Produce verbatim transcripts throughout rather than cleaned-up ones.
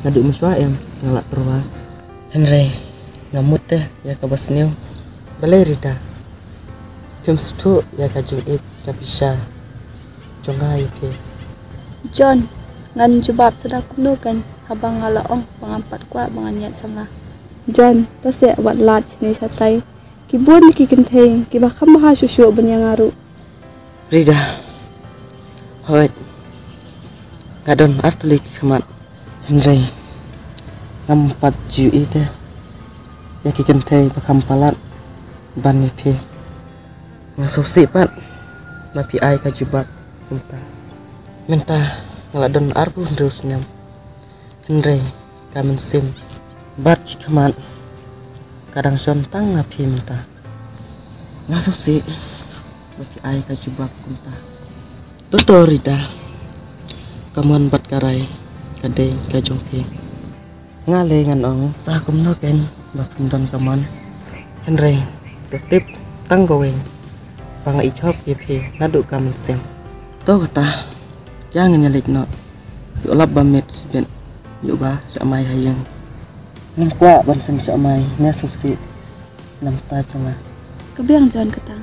Naduh mynshuwa em nga la tyrwa. Hynrei nga mut te ïa kaba sniew. Balei Rida? Phim sngewthuh ïa ka jingïeit ka pisa jong nga ïa phi. John, ngan jubab sa da kumno kan haba nga la ong ba ngam pat kwah ba ngan ïaid samla. John, to seh wat lait shane shatai. Ki bun ki kynthei kiba kham bha shuh shuh ban ïa nga ruh. Rida. Hooid. Nga don artylli ki khmat. Hynrei ngam pat ju ïeit te ïa ki kynthei ba kham palat ban ïa phi. Nga sngewsih pat ba phi ai ka jubab mynta. Mynta nga la don arphew hynriew snem. Hynrei ka mynsiem bad ki khmat ka dang shon tang ha phi mynta. Nga sngewsih ba phi ai ka jubab kumta. To to Rida, ka mon bad ka rai ka dei ka jong phi. Nga lei ngan ong sa kumno kein ba phim don ka mon. Hynrei to tip tang kawei ba nga ïeit hok ïa phi naduh ka mynsiem. To kata, ïa ngin ïa leit noh. Ïoh lap ba miet shibit, ïoh ba shah mai ha ïing. Ngam kwah ban pynshah mai ne sngewsih na bynta jong nga. Ka biang John kata.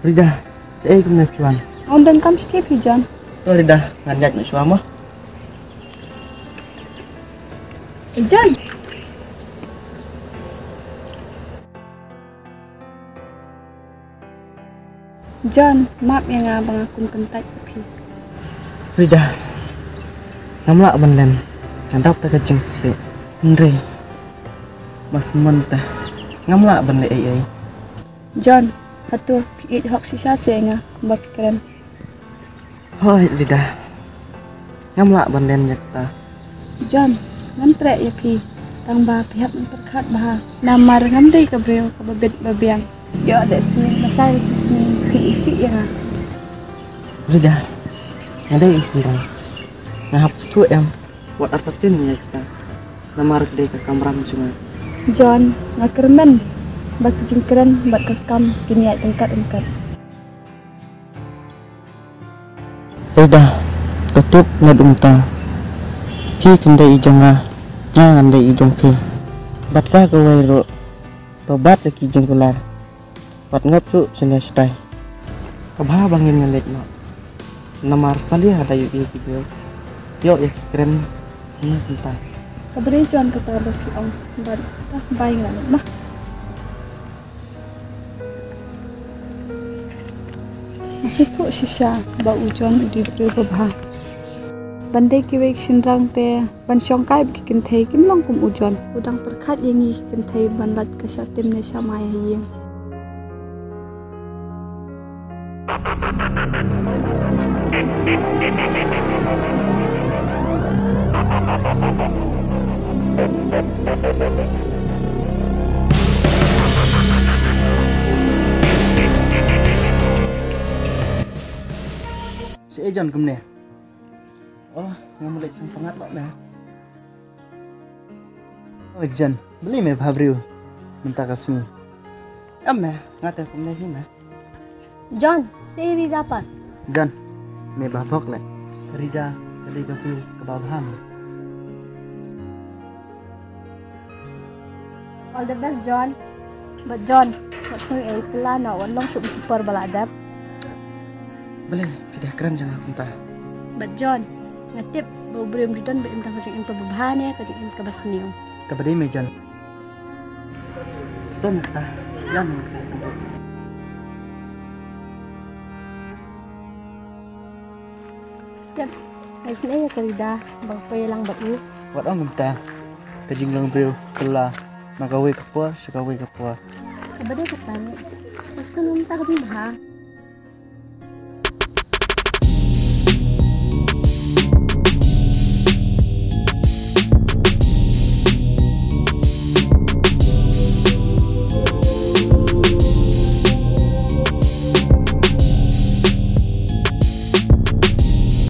Rida, shaei kumne phi wan? Nga wan donkam shatei phi John. To Rida, ngan ïaid noh shuwa mo. Eh John. John, map ïa nga ba nga kum kyntait ïa phi. Rida, ngam lah ban len, nga dap da ka jingsngewsih. Hynrei ba phi mon te ngam lah ban leh ei ei. John, hato phi ïeit hok shisha se ïa nga kumba phi kren? Hooid Rida, ngam lah ban len ïa kata. John, ngam treh ïa phi, tang ba phi hap ban pyrkhat bha. Namar ngam dei ka briew kaba bit ba biang. Ïoh da sngi, ba shai shisngi phin isih ïa nga. Rida, nga dei u shynrang, nga hap sngewthuh em wat artatien ïa kata. Namar ka dei ka kamram jong nga. John, nga kyrmen ba ki jingkren bad ka kam kin ïaid ryngkat ryngkat. Rida, to tip naduh mynta, phi phin dei i jong nga, nga ngan dei i jong phi. Bad sa kawei ruh, to bat ïa ki jingkular. Wat ngop shuh shane shatai. Ka bha ba ngin ïa leit noh. Namar salia da ïohi ki briew, ïoh ïa ki kren na kumta. Kaba dei John kata ba phi ong, bad ta bai nga leit ma. Nga sngewthuh shisha ba u John u dei briew ba bha. Ban dei kiwei ki shynrang te ban shong kai bad ki kynthei kim long kum u John. U dang pyrkhat ïa ngi ki kynthei ban lait ka shah tim ne shah mai ha ïing. Shaei John kumne? Oh, nga mut leit shong pyngngad noh me. Oh John, balei me bha briew mynta ka sngi? Em me, nga te kumne hi me. John, shaei Rida pat? John, me bha bok leh. Rida ka dei ka briew kaba bha me. All the best John. Bad John, wat sngew ei, phi la noh, wat long shuh ki por ba la dep. Balei phi dei kren jong nga kumta? Bad John, nga tip ba u briew um ju don ba im tang ka jingim kaba bha ne ka jingim kaba sniew. Kaba dei me John. To me kata, ïa me sa kumta. Tip, nga isynei ïa ka Rida ba nga poi ïalang bad u. Wat ong kumta, ka jinglong briew ka la na kawei ka por sha kawei ka por. Kaba dei kata ne, ba shu kynmaw mynta ka jingbha.